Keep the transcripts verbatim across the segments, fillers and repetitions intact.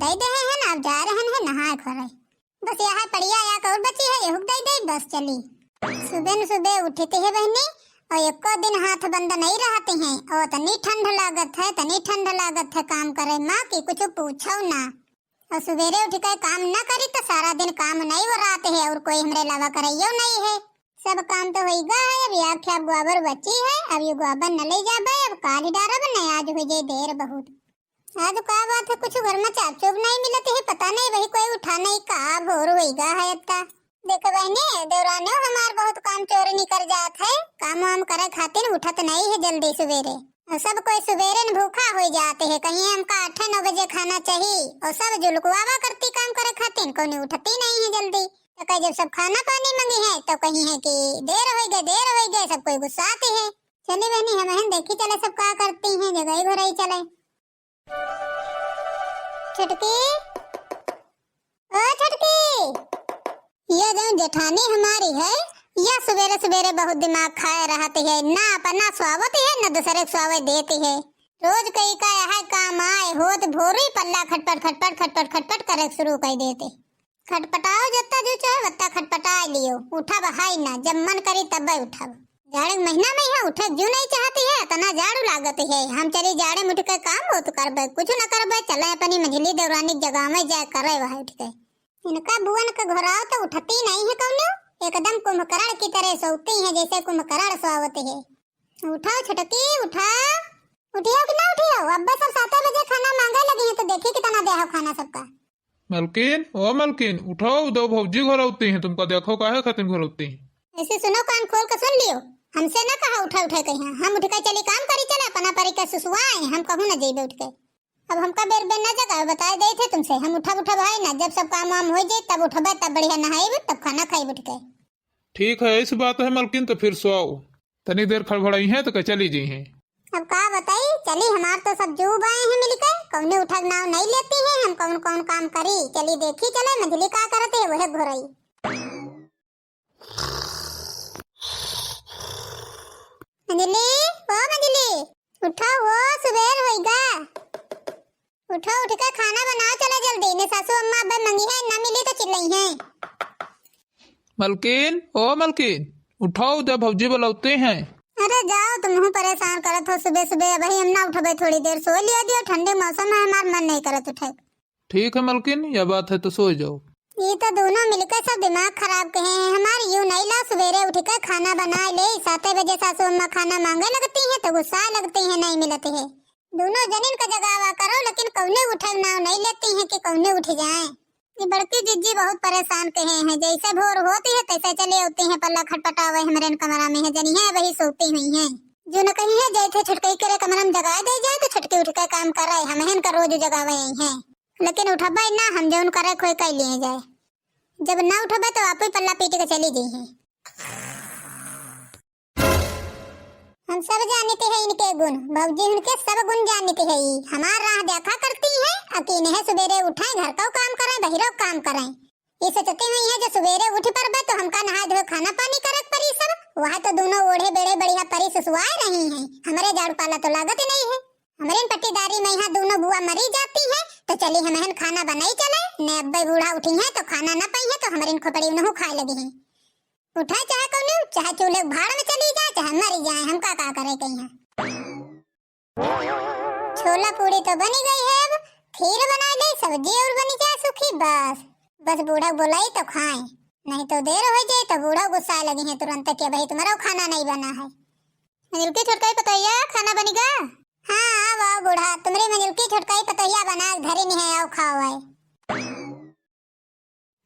दइ देहे हैं ना, अब जा रहे हैं नहाए खोरे। बस यह पड़िया या कउर बची है, यहू क दइ दे, बस चली। सुबह न सुबह उठती है बहनी, और एको दिन हाथ बंद नहीं रहती हैं, और इतनी ठंड लागत है, इतनी ठंड लागत है काम करे मा कि कुछ पूछो ना। और सुबेरे उठ के काम न करी तो सारा दिन काम नहीं हो रहत है, और कोई हमरे अलावा करइयो नहीं है। सब काम तो होइगा है, अब या ख्या गोबर बची है, अब ये गोबर न ले जाबे, अब काल ही डारब न, आज हो जाए देर बहुत। आज का बात है, कुछ घर में चाप चुप नहीं मिलत है, पता नहीं वही कोई उठा नहीं, का भोर होइगा है इतना। देख बहनी, देवरानियो हमार बहुत काम चोरी निकर जात है, काम वाम करे खातिर उठत नहीं है जल्दी सुबेरे। और सब कोई सुबेरे न भूखा हो जाते है, कहीं हमका आठे नौ बजे खाना चाहिए, और सब जुलकुआवा करती काम करे खातिर, कौनी उठती नहीं है जल्दी। तो कहे जब सब खाना पानी मंगी है तो कहीं है कि देर हो गए, देर हो गए, सब कोई गुस्साते है। चली बहनी, हमहन देखी चले सब का करती हैं, जगह घुराई चले। छुटकी, ओ छुटकी, ये जो जेठानी हमारी है, या सुबेरे सुबेरे बहुत दिमाग खाए रहत है, ना अपना सोवत है, ना दूसरे के सोवे देती है। रोज कई का यह काम आए, होत भोरी पल्ला खटपट, खटपट, खटपट, खटपट करे शुरू कर देते। खटपटाओ जत्ता जो चाहे वत्ता खटपटा लियो, उठब है ना, जब मन करी तब उठब। जाड़े के महीना में यहाँ उठे क्यों नहीं चाहती है, इतना जाड़ू लागत है। हम चली जाड़े में उठ के काम हो तो करबे, कुछ न करबे, चले अपनी मंझली देवरानी के जगह में जाए करे वहाँ उठ के। इनका बुअन के घोराओ तो उठती नहीं है कौनो, एकदम कुंभकर्ण की तरह सोती है जैसे कुंभकर्ण सोवत है। उठाओ छुटकी, उठाओ। उठियो कि ना उठियो, अब्बे सब साते बजे खाना मांगे लगी हैं तो देखी कितना दे हो खाना सबका। मलकिन, ओ मलकिन, उठाओ, दो भौजी घोरावती हैं, तुमका देखो काहे खातिर घोरावती हैं। ऐसे सुनो, कान खोल के सुन लियो, हमसे ना कहा उठे उठे कहीं, हम उठ के चली काम करी चले, अपना परी के सुसुआए, हम कहूँ ना जइबे उठ के। अब हमका बेर बेर ना जगाओ, बताए देत है तुमसे, हम उठब उठब है ना, जब सब काम वाम हो जाए तब उठबे, तब बढ़िया नहाइब, तब खाना खाइब उठ के। ठीक है, ऐसी बात है मलकिन, तो फिर सोओ, तनी देर खड़बड़ाई हैं तो कह चली जी हैं। अब का बताई, चली हमार तो सब जू बाए हैं मिलके, कौने उठक नाव नहीं लेती हैं, हम कौन कौन काम करी, चली देखी चले मंझली का करत है वह घोरई। मंझली, ओ मंझली, उठा हो, सुबेर होइगा। उठो, उठ के खाना बनाओ, चलो जल्दी, ने सासू अम्मा अब्बे मंगी है, ना मिली तो चिल्लइहैं। मलकिन, ओ मलकिन, उठाओ, जब भौजी बुलावती हैं। अरे जाओ, तुमहू परेशान करत हो सुबह सुबह, अबही हम ना उठबे, थोड़ी देर सो लियो दियो, ठंडी मौसम है, हमार मन नहीं करत उठे। ठीक है मलकिन, यह बात है तो सो जाओ। ये तो दोनों मिलके सब दिमाग खराब कहे हैं हमार, यूं नहीं ला सुबेरे उठ के खाना बनाए ले, साते बजे सासू अम्मा खाना मांगे लगती हैं तो गुस्सा लगती हैं, नहीं मिलती है। दोनों जनिन का जगावा करो, लेकिन कौने उठे नाव नहीं लेती हैं कि कौने उठ जाएं। ये बड़की जिज्जी बहुत परेशान कहे हैं, जैसे भोर होती है तैसे चली आती हैं, पल्ला खटपटावे हमरे कमरा में है, जनी है वही सोती हुई हैं। जो न कहीं है जैसे छुटकई करे कमरा में जगाए दे जाए तो छुटकी उठ के काम करे, हम हैं का रोज जगावे आई हैं, लेकिन उठबे ना, हम जौन करे खोई कर लिए जाए। जब ना उठबे तो आप ही पल्ला पीट के चली गई हैं। हम सब जानित है इनके गुण, भौजी उनके सब गुण जानित है। ई हमार राह देखा करती है, अकीन है सुबेरे उठे, घर का काम करे, बहिरो काम करे। ये सोचती हुई है जो सुबेरे उठ परबे तो हमका नहाए धोए खाना पानी करे के परी सब। वह तो दोनों ओढ़े बेड़े बढ़िया परी सुसुआए रही हैं, हमरे झाड़ू पाला तो लागत ही नहीं है। हमरे पट्टीदारी में यहाँ दोनों बुआ मरी जाती है तो चली हमहन खाना बनाई चले, ने अब्बे बूढ़ा उठी है तो खाना न पाई है तो हमरे खोपड़ी उनहु खाए लगी है। उठा चाहे कौनो, चाहे चूल्हे भाड़ में चली जाए, चाहे मरी जाए, हमका का करे कहीं है। छोला पूड़ी तो बनी गई है, अब खीर बना ले, सब्जी और बनी जाए सूखी, बस, बस बूढ़ा बुलाई तो खाए, नहीं तो देर हो जाए तो बूढ़ा गुस्सा लगी है तुरंत कि भाई तुम्हारा खाना नहीं बना है। मंझलकी छोटकाई पतोहिया, खाना बनी गा? हाँ, आओ, आओ बूढ़ा, तुम्हारी मंझलकी छोटकाई पतोहिया बना के धरी नहीं है, आओ खाओ है।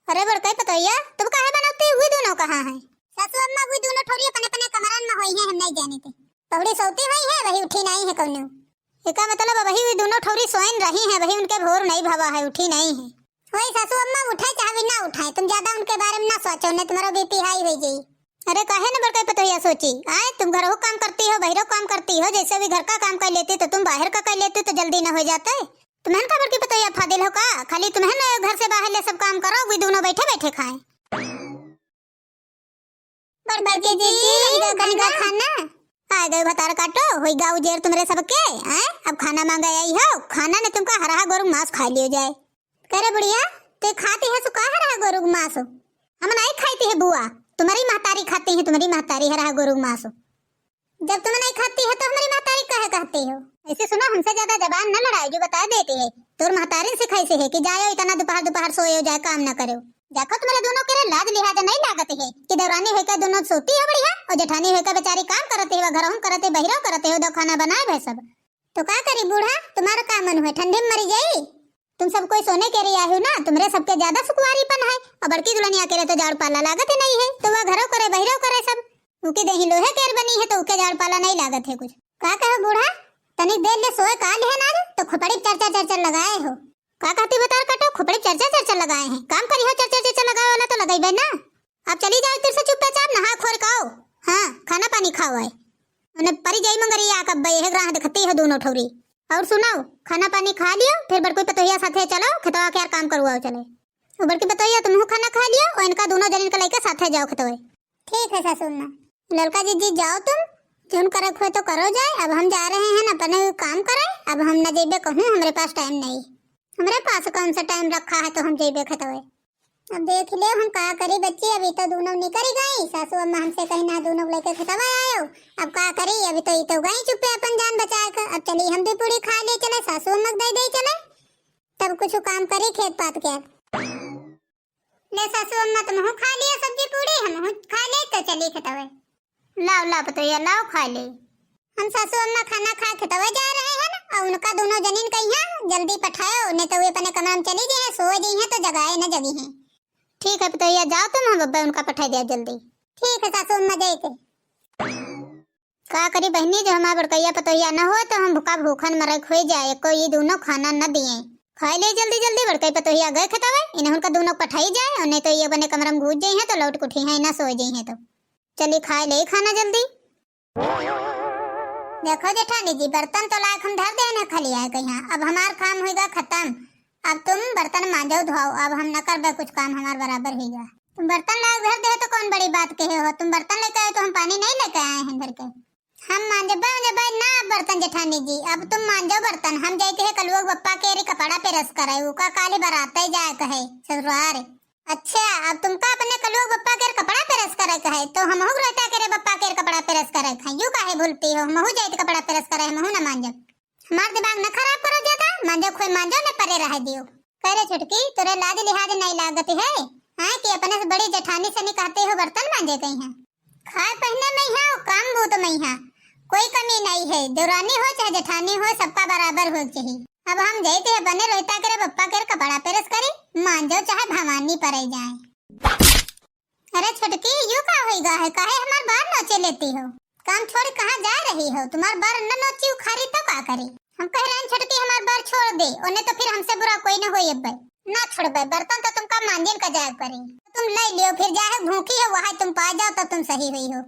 अरे बड़कई पतोहिया, तुम काहे बनावती हुई दोनों कहाँ हैं? सासू अम्मा हुई दोनों ठौरी अपने अपने कमरन में होई हैं, हम नहीं जाने थे। पौड़ी सोती हुई है, वही उठी नहीं है कौनो। एका मतलब वही हुई दोनों ठौरी सोइन रही हैं, वही उनके भोर नहीं भवा है, उठी नहीं है। वही सासू अम्मा उठे चाहे ना उठाए, तुम ज्यादा उनके बारे में ना सोचो, नहीं तुम्हारा बीपी हाई हो जाई। अरे काहे न बड़कई पतोहिया सोची, आए तुम घरो काम करती हो, बहिरो काम करती हो, जैसे भी घर का काम कर लेती तो तुम बाहर का कर लेती तो जल्दी न हो जाते। तुम्हन का बड़की पतोहिया फादिल हो का? खाली तुम्हन घर से बाहर ले सब काम करो, वी दोनों बैठे बैठे खाएं। बड़की जीजी, बन गया खाना। आ गए भतार काटो, होई गा उजेर तुमरे सबके, हैं? अब खाना मांगे आई हो, खाना ने तुमका हरहा गोरू मांस खा लियो जाए। करे बुढ़िया, ते खाती है सो का हरा गोरू के मांस हो? हम नहीं खाती है बुआ, तुम्हारी महतारी खाती है, तुम्हारी महतारी हरा गोरू के मांस हो। जब तुम नहीं खाती है तो हमारी महतारी काहे कहती हो? ऐसे सुनो, हमसे ज्यादा जबान न लड़ाओ, जो बता देती है। तोर महतारी सिखाई से है कि जायो इतना दोपहर दोपहर सोयो जाए, काम न करो। देखो तुम्हारे दोनों के रे लाज लिहाज नहीं लागत है कि देवरानी होकर दोनों सोती है बुढ़िया और जेठानी होकर बेचारी काम करती है, घरों करती, बहिरों करती है, दो खाना बनाए भै सब। तो का करी बूढ़ा, तुम्हारा का मन हुए, ठंडी में मरी जाई? तुम सब कोई सोने के रे आए हो ना, तुम्हरे सबके ज्यादा सुकुवारीपन है। और बड़की दुल्हनिया के रे तो जाड़ पाला लागत ही नहीं है, तो वह घरों करे बहिरों करे सब। उके देही लोहे केर बनी है तो उके जाड़ पाला नहीं लागत है कुछ। का कहो बूढ़ा, तनिक देर ले सोए का लिहे ना तो खोपड़ी चरचर चरचर लगाए हो। का कहती बतार काटो, खोपड़ी चरचर चरचर लगाए हैं। काम करी हो चरचर चरचर लगाए वाला तो लगइबे ना। अब चली जाओ, तेरे से चुप्पे चाप नहा खोर के आओ। हाँ, खाना पानी खाओ आए। उन्हें परी जाई मंगरी आ कब बे, एक राह दिखती हो दोनों ठौरी। और सुनाओ, खाना पानी खा लियो, फिर बड़कोई पतोहिया साथे चलो, खेतवा के यार काम करवाओ चले। और बड़की पतोहिया तुमहू खाना खा लियो, और इनका दोनों जनिन के लेके साथे जाओ खेतवे। ठीक है सासू अम्मा। ललका जीजी जाओ तुम, जौन करे हुए तो करो जाए, अब हम जा रहे हैं अपने काम करे, अब हम न जेबे कहूँ, हमरे पास टाइम नहीं। हमरे पास कौन सा टाइम रखा है तो हम जेबे खेतवे। अब देख ले हम का करी बच्ची, अभी तो दोनों निकरी गई, सासू अम्मा हमसे कही ना दोनों लेके खेतवा आयो। अब का करी, अभी तो ई तो गई चुप्पे अपन जान बचाए के। अब चली हम भी पूरी खा ले चले, सासू अम्मा के दे दे चले, तब कुछ काम करी खेत पात के। ले सासू अम्मा तुमहू खा लियो सब्जी पूरी, हमहू खा ले तो चली खेतवे। लाओ, लाओ पतोहिया, लाओ खा ले। हम सासू अम्मा खाना खा खेतवे जा रहे हैं ना, और उनका दोनों जनिन कहिया जल्दी पठायो, नहीं तो वे अपने कमरा में चली गई हैं, सो गई हैं तो जगाए न जगी हैं। ठीक है पतोहिया, जाओ तुम, हम अब्बे उनका पठाई दिया जल्दी। ठीक है सासू अम्मा, जाए के। का करी बहनी, जो हमार बड़कैया पतोहिया न होए तो हम भूखा भूखन मरे खोई जाए, कोई ई दोनों खाना न दिए। खाए ले जल्दी जल्दी, बड़कई पतोहिया गए खेतवे, इन्हें उनका दोनों पठाई जाए, और नहीं तो ये अपने कमरा में घुस जाई हैं तो लौट के उठी हैं, ना सोए जाई हैं तो। चली खाए ले खाना जल्दी। देखो जेठानी जी, बर्तन तो लायक हम धर देने खलिया है कहिया, अब हमार काम होइगा खत्म। अब तुम बर्तन मांजो धोओ, अब हम न करबे कुछ काम, हमार बराबर होइगा। तुम बर्तन लायक धर दे तो कौन बड़ी बात कहे हो, तुम बर्तन लेके आए तो हम पानी नहीं लेके आए हैं धर के। हम मांजबे उंजबे ना बर्तन जेठानी जी, अब तुम मांजो बर्तन, हम जाइके है कलुआ के बप्पा के रे कपड़ा प्रेस करे, उका काले बराते जाए कहे ससुरार। अच्छा, अब तुमका अपने कलुआ बप्पा के कपड़ा प्रेस करे के है, तो हमहू रोहिता के रे बप्पा के कपड़ा प्रेस करे के है। यू काहे भूलती हो, हमहू जाइत कपड़ा प्रेस करे, हमहू ना मांजब। हमार दिमाग न खराब करो ज्यादा, मांजो खोए मांजो, न परे रह दियो। कह रे छोटकी, तोरे लाज लिहाज नहीं लागत है, हैं, कि अपने से बड़ी जेठानी से नहीं कहते हो बर्तन मांजे कहीं हैं। खाए पहने में यहाँ, काम भूत में यहाँ, कोई कमी नहीं है। देवरानी हो चाहे जेठानी हो, सबका बराबर हो चाहिए। अब हम जाइत है अपने रोहिता के रे बप्पा के कपड़ा प्रेस करी, मांजो चाहे भवानी परे जाए। अरे छोटकी, यू का होइगा है, काहे हमार बार नोचे लेती हो? काम छोड़ कहाँ जा रही हो? तुम्हार बार न नोची उखारी तो का करी? हम कह रहे हैं छोटकी हमार बार छोड़ दे, ओने तो फिर हमसे बुरा कोई न होई अब्बे। ना छोड़बे, बर्तन तो तुमका मांजन का जाए पड़ी। तुम ले लियो, फिर जाए भूखी हो वहाँ तुम पा जाओ तो तुम सही हुई हो।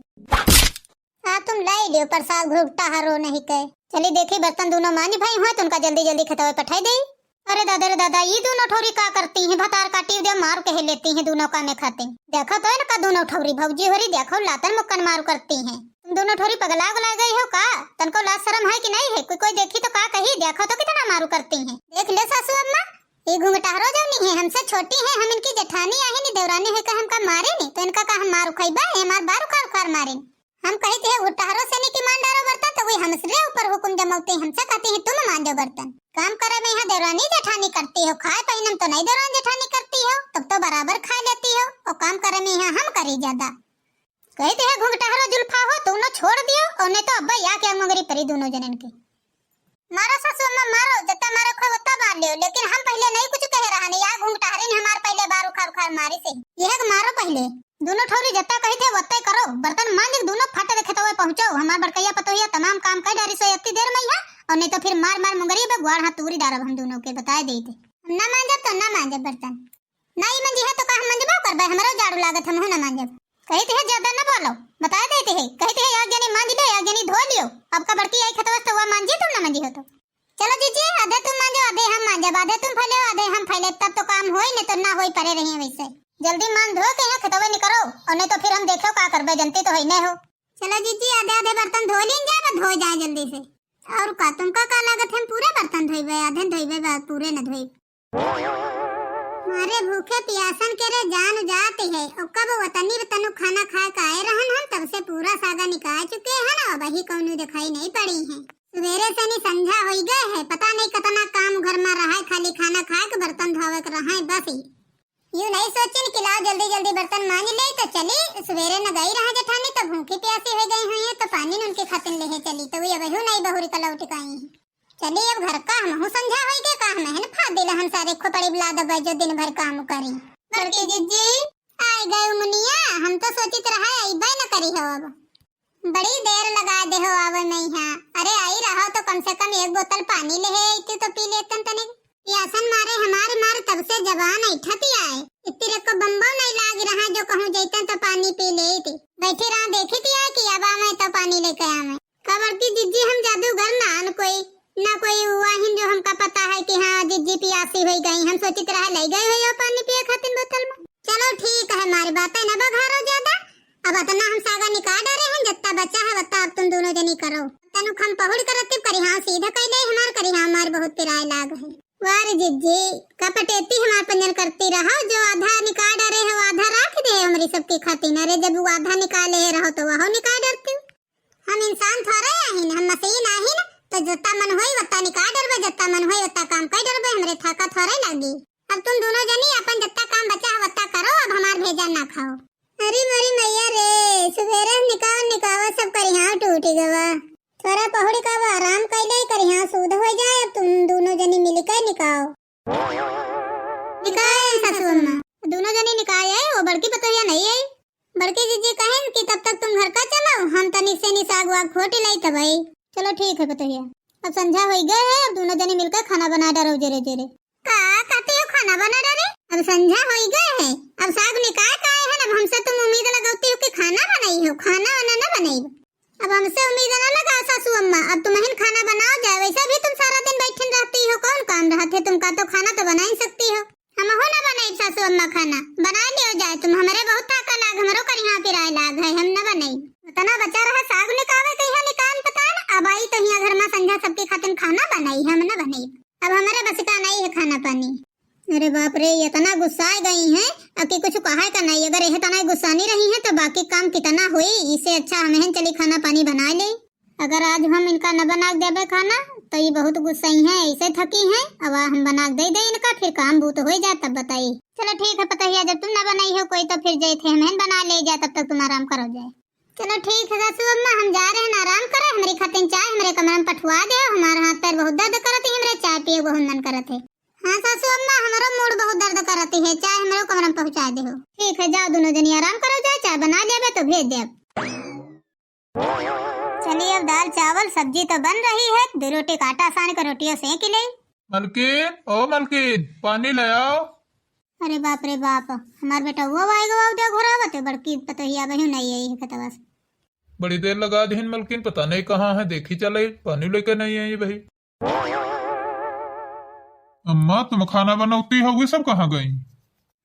हाँ, तुम लाई लियो प्रसाद घुघटा हरो नहीं के। चली देखी बर्तन दोनों मांज भाई हुए तो उनका जल्दी जल्दी खेतवे पठाई दे। अरे दादा रे दादा, ई दोनों ठौरी का करती हैं? भतार काटी दे मार कहे लेती हैं दोनों का में खाते। देखो तो इनका दोनों ठौरी भौजी हो रही, देखो लातन मुक्कन मार करती हैं। तुम दोनों ठौरी पगला उगला गई हो का? तनको लाज शर्म है कि नहीं है? कोई, कोई देखी तो का कही? देखो तो कितना मारू करती हैं। देख ले सासू अम्मा, ये घुंघटाहरो जौनी है, हमसे छोटी है, हम इनकी जेठानी आही नी, देवरानी है का हमका मारे नी, तो इनका का हम मार उखैबा, ये हमार बार उखार उखार मारे। हम कही थे घुंघटाहरो से नी कि मान डारो बर्तन, तो वही हमसरे ऊपर हुकुम जमौते, हमसे कहती हैं तुम मांजो बर्तन। काम करे में यहाँ देवरानी जेठानी करती हो, खाए पहने में तो नहीं देवरानी जेठानी करती हो, तब तो बराबर खाए लेती हो, और काम करे में यहाँ हम करी ज्यादा। कही थे घुंघटाहरो जुल्फा हो, तू न छोड़ दियो, और नहीं तो अब्बा या क्या मंगरी परी दोनों जनन के। मारो सासू अम्मा मारो, जत्ता मारो खोए उत्ता मार लियो, लेकिन हम पहले नहीं कुछ कहे रहा नहीं, या घुंघटाहरी ने हमार पहले बार उखार उखार मारी से। यह के मारो पहले। दोनों ठौरी जत्ता कही थे वत्ते करो, बर्तन मांज के दोनों फट दे खेतवे पहुँचो, हमार बड़कैया पतोहिया तमाम काम कर डारी सो इतनी देर में ही है, और नहीं तो फिर मार मार मुंगरी बे ग्वाड़ हाथ तूरी डारब हम दोनों के, बताए दे थे। हम ना मांजब तो ना मांजब बर्तन। ना ई मंजी है तो का हम मंजबो करबे, हमरो जाड़ू लागत, हमहू ना मांजब। कही थे ज्यादा ना बोलो, बताए देते हैं, कही थे एक जनी मांज ले, एक जनी धो लियो, अब का बड़की आई खेतवा से तो वह मांजी, तुम ना मंजी हो तो। चलो जीजी, आधे तुम मांजो, आधे हम मांजब, आधे तुम फैले, आधे हम फैले, तब तो काम होई, नहीं तो ना होई, परे रही वैसे। जल्दी मांज धो के यहाँ खेतवे निकरो, और नहीं तो फिर हम देखो का करबे, जनती तो है नहीं हो। चलो जीजी, आधे आधे बर्तन धो लीन जाए, बस धो जाए जल्दी से। और का तुमका का लागत, हम पूरे बर्तन धोइबे, आधे धोइबे, बस पूरे न धोइबे। भूखे पियासन के रे जान जात है। और कब वतनी तनु खाना खाए के आए रहन हम, तब से पूरा सागा निकाल चुके हैं ना, वही कौनो दिखाई नहीं पड़ी है। सुबेरे से नी संझा होई गए है, पता नहीं कितना काम घर में रहा है, खाली खाना खाए के बर्तन धोवे के रहा है, बस ही। यूं नहीं सोचिन कि लाओ जल्दी जल्दी बर्तन मांज ले तो चली, सुबेरे न गई रहा जेठानी तो भूखी प्यासी हो गई हुई है, तो पानी न उनके खातिर ले चली, तो वे अबहू नहीं बहुरी का लौट के आई है। चली अब घर का, हमहू संझा होई गए, का हमहन फाड़ दिला, हम सारे खोपड़ी बुला दबे जो दिन भर काम करी। बड़की जिज्जी, आई गए मुनिया, हम तो सोचित रहा अइबे न करी हो अब। बड़ी देर लगा दे हो आवे में यहाँ। अरे आई रहो तो कम से कम एक बोतल पानी ले है, इतनी तो पी लेतन तनिक। पियासन मारे हमारे मार तब से जबान ऐठती आए। इतनी रे को बम्बो नहीं लाग रहा जो कहूँ जैतन तो पानी पी लेती। बैठी रहा देखित आए कि अब आवे तो पानी लेके आवे। का बड़की जिज्जी हम जादूगर ना न कोई, ना कोई वाहिन जो हमका पता है कि हाँ जिज्जी पियासी हो गई। हम सोचित रहा ले गए हो यो पानी पिए खातिर बोतल में। चलो ठीक है, हमारी बातें न बघारो ज्यादा। अब इतना हम सागा निकाल डारे हैं, जितना बचा है उतना अब तुम दोनों जनी करो। तनु खम पहुड़ करती करी हाँ सीधा कह दे हमार करी हाँ हमार बहुत पिराए लाग है। वाह रे जिज्जी, का पटेती हमार पंजन करती रहो, जो आधा निकाल डारे हो आधा रख दे हमरी सबके खातिर। अरे जब वो आधा निकाले रहो तो वहो निकाल डरती। हम इंसान थोड़े आहिन, हम मशीन आहिन, तो जत्ता मन होई वत्ता निकाल डरबे, जत्ता मन होई वत्ता काम कर डरबे, हमरे थाका थोड़े लागी। अब तुम दोनों जनी अपन जत्ता काम बचा है वत्ता करो, अब हमार भेजा ना खाओ। अरे मोरी मैया रे, सुबेरे निकाल निकावा सब करिहाव टूटी गवा। थोड़ा पहुड़ी का वो आराम कैले करिहाव सूध हो जाए, अब तुम दोनों जनी मिलके निकाओ। निकाए सासू अम्मा, दोनों जनी निकाए आए, वो बड़की पतोहिया नहीं आई। बड़की जीजी कहें कि तब तक तुम घर का चलो, हम तनिक से नी साग वाग खोट लाई तब आई। चलो ठीक है पतोहिया, अब संझा हो गए है, अब दोनों जनी मिलकर खाना बना डारो जेरे जेरे। का कहती हो खाना बना डारे? अब संझा हो गए है, अब साग निकाय का आए है, अब हमसे तुम उम्मीद लगाती हो कि खाना बनाई हो, खाना वाना ना बनाई। अब हमसे उम्मीद ना लगाओ सासू अम्मा, अब तुमहिन खाना बनाओ जाए, वैसे भी तुम सारा दिन बैठन रहती हो, कौन काम रहत है तुमका, तो खाना तो बना ही सकती हो। हमहू ना बनाई सासू अम्मा खाना, बना लियो जाए तुम, हमरे बहुत थाका लाग, हमरो करिहा पिराए लाग है, हम ना बनाई। उतना बचा रहा साग निकावे कहिया निकाल पता ना, अब आई तो हिया घर में संझा सबके खातिर खाना बनाई, हम ना बनाई। अब हमरे बस का नहीं है खाना पानी। अरे बाप रे, इतना गुस्सा गई हैं, अब कि कुछ कहा का नहीं। अगर यह तना गुस्सा नहीं रही है तो बाकी काम कितना हुई। इससे अच्छा हमहन चली खाना पानी बना ले। अगर आज हम इनका न बना के देबे खाना तो ये बहुत गुस्सा ही है, ऐसे थकी हैं। अब हम बना के दे दे इनका, फिर काम बूत हो जाए तब बताई। चलो ठीक है पतोहिया, जब तुम न बनाई हो कोई तो फिर जाए थे हमहन बना ले जाए, तब तक तुम आराम करो जाए। चलो ठीक है सासू अम्मा, हम जा रहे हैं आराम करे, हमरे खातिर चाय हमरे कमरा में पठवा दे, हमारे हाथ पैर बहुत दर्द करत है, हमरे चाय पिए बहुत मन करत है। हाँ सासू अम्मा, हमरो मूड बहुत दर्द करत है, चाय हमरो कमरा में पहुँचा दे हो। ठीक है, जाओ दोनों जनी आराम करो, जाए चाय बना लेबे तो भेज देब। चलिए अब दाल चावल सब्जी तो बन रही है, दो रोटी का आटा सान के रोटियों सेंक ले। मलकिन, ओ मलकिन, पानी ले आओ। अरे बाप रे बाप, हमार बेटा वो आएगा, वो दे घोरावत है, बड़की पतोहिया बहू नहीं आई है खेतवा से। बड़ी देर लगा दीन मलकिन, पता नहीं कहाँ है, देखी चले, पानी लेके नहीं आई भाई। अम्मा, तुम खाना बनौती हो, वे सब कहाँ गई?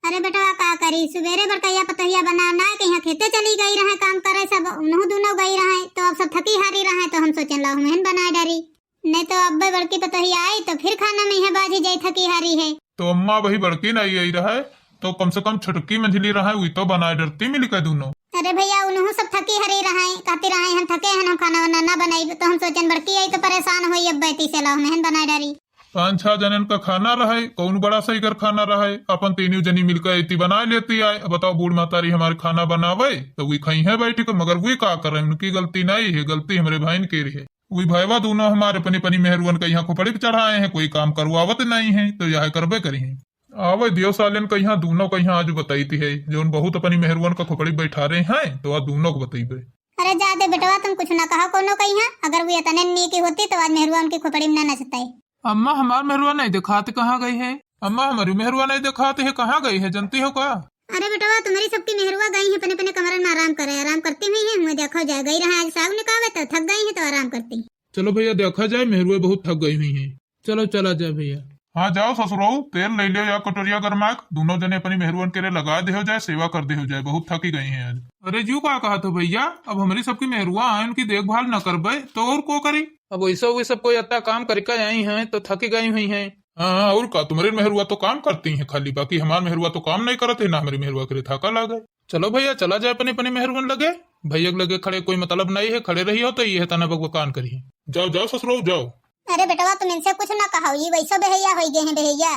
अरे बेटवा, का करी, सुबेरे बड़कैया पतोहिया बना ना के यहाँ खेते चली गई रहे काम करे, सब उनहु दोनों गई रहे, तो अब सब थकी हारी रहे, तो हम सोचन ला हमहन बनाए डारी। नहीं तो अब्बे बड़की पतोहिया आई तो फिर खाना में है बाजी जाई थकी हारी है। तो अम्मा वही बड़की नहीं आई रहे, तो कम से कम छोटकी मंझली रहे, वही तो बनाए डरती मिल के दोनों। अरे भैया, उनहु सब थकी हरी रहे, कहती रहे हम थके हैं, हम खाना वाना ना बनाई, तो हम सोचन बड़की आई तो परेशान होई, अब बैठी से लाओ हमहन बनाए डारी। पाँच छह जनन का खाना रहे, कौन बड़ा सही कर खाना रहे, अपन तीनों जनी मिलकर इतनी बना लेती आए। अब बताओ, बूढ़ महतारी हमारे खाना बनावे तो वी खाई है बैठ के, मगर वी का करे, उनकी गलती नहीं है, गलती हमरे भाईन के रहे। वी भाईवा दोनों हमारे अपनी अपनी मेहरुअन का यहाँ खोपड़ी पे चढ़ाए हैं, कोई काम करवावत नहीं है, तो यह करबे करी हैं। आवे दियो सालन का यहाँ दोनों का यहाँ आज बताई थी है, जौन बहुत अपनी मेहरुअन का खोपड़ी बैठा रहे हैं, तो आज दोनों को बताइबे। अरे जा दे बेटवा, तुम कुछ ना कहा कोनो का यहाँ, अगर वी इतने नीकी होती तो आज मेहरुआ उनकी खोपड़ी में ना नचते। अम्मा, हमार मेहरुआ नहीं दिखात, कहाँ गई है? अम्मा, हमारी मेहरुआ नहीं दिखात है, कहाँ गई है, जानती हो का? अरे बेटवा, तुम्हारी सबकी मेहरुआ गई है अपने अपने कमरन में आराम करे, आराम करती हुई है, हुए देखो जाए, गई रहा आज साग निकावे तो थक गई है तो आराम करती। चलो भैया, देखा जाए, मेहरुआ बहुत थक गई हुई है। चलो चला जाए भैया। हाँ जाओ ससुरऊ, तेल ले लियो या कटोरिया गरमाक, दोनों जने अपनी मेहरुअन के लिए लगा दे हो जाए, सेवा कर दे हो जाए, बहुत थकी गई हैं आज। अरे जू का कहा तो भैया, अब हमारी सबकी मेहरुआ आए, उनकी देखभाल न करबे तो और को करी? अब वैसे भी सब कोई इतना काम करके आई हैं तो थकी गई हुई हैं, हाँ, हाँ, और का, तुम्हरे मेहरुआ तो काम करती हैं खाली, बाकी हमार मेहरुआ तो काम नहीं करत है, ना हमरी मेहरुआ के थाका लागे। चलो भइया, चला जाए अपने अपने मेहरुअन लगे। भइया के लगे खड़े कोई मतलब नहीं है, खड़े रही हो तो ये तना बकबकान करी। जाओ, जाओ ससुरो, जाओ। अरे बेटवा, तुम इनसे कुछ ना कहो, ये वैसो बेहैया होई गए हैं बेहैया।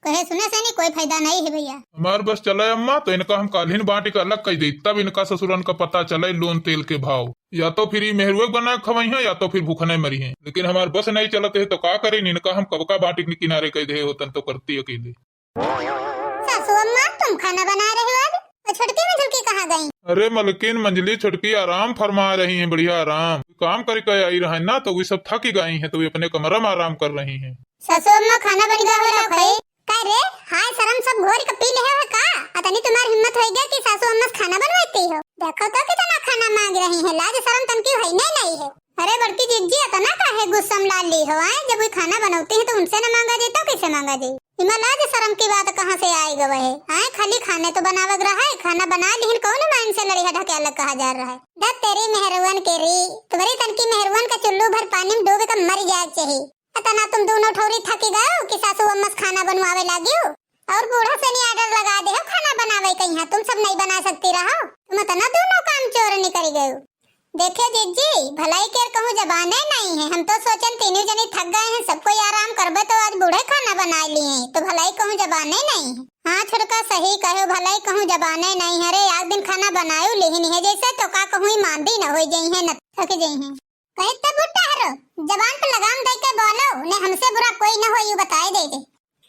कहे सुने से नहीं कोई फायदा नहीं है भइया। हमार बस चला अम्मा, तो इनका हम काल्हिन बांट के अलग कई दे, तब इनका ससुरन का पता चले लोन तेल के भाव। या तो फिर ई मेहरुए बना के खवई हैं, या तो फिर भूखने मरी हैं, लेकिन हमार बस नहीं चलत है तो का करें, इनका हम कब का बांट के किनारे कई दे होतन तो करती अकेले। सासू अम्मा, तुम खाना बना रही हो आज? और छोटकी मंझुलकी कहाँ गई? अरे मलकिन, मंझली छोटकी आराम फरमा रही हैं, बढ़िया आराम। काम करके आई रहे ना, तो वे सब थक गई हैं, तो वे अपने कमरा में आराम कर रही हैं। सासू अम्मा, खाना बन गया होला, खाई। का रे, हाय शरम सब घोर के पी लेहे हो का? अतनी तुम्हार हिम्मत होई गया कि सासू अम्मा से खाना बनवाती हो? देखो तो कितना खाना मांग रही हैं, लाज शरम तनकी होई नहीं, नहीं है। अरे बड़की जिज्जी, अतना काहे गुस्सा में लाल ली हो, आए? जब वे खाना बनौती हैं तो उनसे न मांगा जाए तो कैसे मांगा जाए? इमा लाज शरम की बात कहाँ से आए गवा है? आए खाली खाने तो बनावग रहा है, खाना बना लिहिन, कौन मायन से लड़िया ढकेला कहा जा रहा है? धत तेरी मेहरुअन के री, तुम्हारी तनकी मेहरुअन का चुल्लू भर पानी में डूब के मर जाए चाहिए। अतना तुम दोनों ठौरी थकी गयो कि सासू अम्मा से खाना बनवावे लागियो? और बूढ़ा से नहीं order लगा दे हो खाना बनावे कहीं, तुम सब नहीं बना सकती रहो, तुम अतना दोनों काम चोर नहीं करी गयो। देखियो जिज्जी, भलाई के कहूँ जबाने नहीं है, हम तो सोचन तीनों जनी थक गए हैं, सब कोई आराम करबे तो आज बूढ़े खाना बना लिए, तो भलाई कहूँ जबाने नहीं है। हाँ छोटका सही कहो, भलाई कहूँ जबाने नहीं है रे, एक दिन खाना बनायो लेहिन है जैसे तो का कहूँ ईमानदी न हो जई है, न थक जई है। कहे तब भुट्टा हरो, जबान पे लगाम दे के बोलो, ने हमसे बुरा कोई न हो, यू बताए दे दे।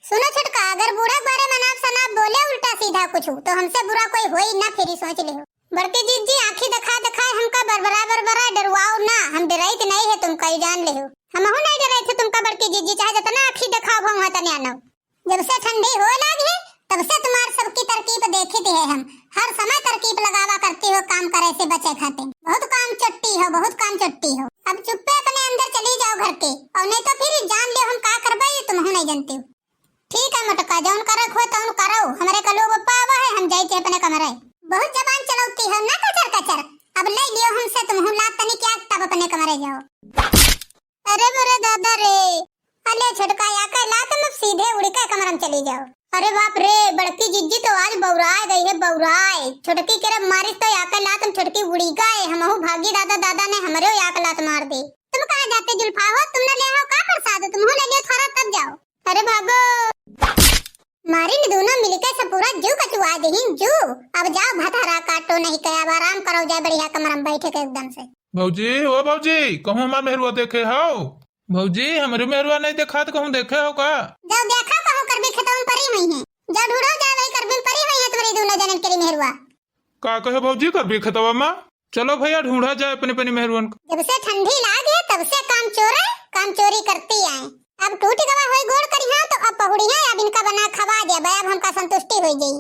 सुनो छोटका, अगर बूढ़ा के बारे में अनाप शनाप बोले उल्टा सीधा कुछ, तो हमसे बुरा कोई होई ना, फिर ही सोच लिहो। बड़की जिज्जी, आँखी दिखा दिखाए हमका बरबरा बरबरा डरवाओ ना, हम डराइत नहीं है तुमका, ये जान लिहो। हमहू नहीं डराइत है तुमका बड़की जिज्जी, चाहे जितना आँखी दिखाओ हम तने आनो। जब से ठंडी होए लागी है, तब से तुम्हार सबकी तरकीब देखित है हम। हर समय तरकीब लगावा करती हो काम करे से बचे खातिर। बहुत काम चट्टी हो, बहुत काम चट्टी हो। अब चुप्पे अपने अंदर चली जाओ घर के, और नहीं तो फिर जान लियो हम का करबे, ये तुमहू नहीं जानती हो। ठीक है मोटका, जौन करे हो तौन करो। हमरे कलू बप्पा आवा है, हम जाइत है अपने कमरे। बहुत जबान चलौती हो ना कचर कचर। अब ले लियो हमसे तुमहू लात तनी क्या, तब अपने कमरे जाओ। अरे मोरे दादा रे, अले छोटका, या के लात में सीधे उड़ के कमरम चली जाओ। अरे बाप रे, बड़की जिज्जी तो आज बौराए गई है, बौराए। छोटकी के रब मारिस तो या के लात में छोटकी उड़ी गए। हमहू भागी दादा, दादा ने हमरे या के लात मार दे। तुम कहाँ जाते जुल्फा हो, तुम न ले आओ का प्रसाद, तुमहू ले लियो थोड़ा तब जाओ। अरे भागो। मारिन दोनों मिलके सब पूरा जू कचुआ देहिन, जू। अब जाओ भतारा काटो नहीं के, अब आराम करो जाए बढ़िया कमरा में बैठे के एकदम से। भौजी, ओ भौजी, कहूँ हमार मेहरुआ देखे हो? भौजी, हमरे मेहरुआ नहीं देखा तो कहूँ देखे हो का? जाओ देखा कहूँ करबी खेतवा में परी हुई है। जाओ ढूंढो जाए वही करबी में परी हुई है तुम्हारी दोनों जनन के मेहरुआ। का कहे भौजी करबी खेतवा में? चलो भैया ढूंढा जाए अपने अपने मेहरुअन का। जब से ठंडी लाग है तब से काम चोर है, काम चोरी करती आए। अब टूट गवा होई गोड़ करिहा तो अब पहुड़िहा, अब इनका बना खवा देबे, अब हमका संतुष्टि होई जाई।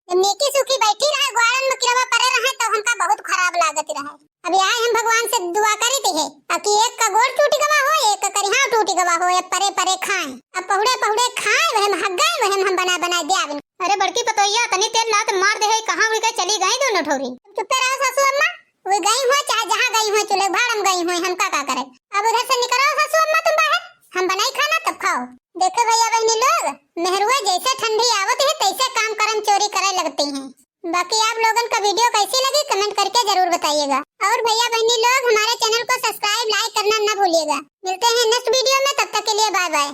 जब नेकी सूखी बैठी रहे, ग्वाड़न में किरवा परे रहे, तो हमका बहुत खराब लागत रहे। अब यहाँ हम भगवान से दुआ करी थी है, अब कि एक का गोड़ टूट गवा हो, एक का करिहा टूट गवा हो, अब परे परे खाएं, अब पहुड़े पहुड़े खाएं, वह हम हग गए, वह हम बना बना दे आविन। अरे बड़की पतोहिया, तनी तेल लात मार दे है, कहाँ उड़ के चली गई दोनों ठौरी? चुप्पे रहो सासू अम्मा, वे गई हुए, चाहे जहाँ गई हुए, चूल्हे भाड़ में गई हुए, हमका का करे। अब उधर से निकलो सासू अम्मा तुम बाहर, हम बनाई खाना तब खाओ। देखो भैया बहनी लोग, मेहरुआ जैसे ठंडी आवत है तैसे काम करम चोरी करे लगती हैं। बाकी आप लोगन का video कैसी लगी comment करके जरूर बताइएगा। और भैया बहनी लोग हमारे channel को subscribe like करना न भूलिएगा। मिलते हैं next video में, तब तक के लिए bye bye।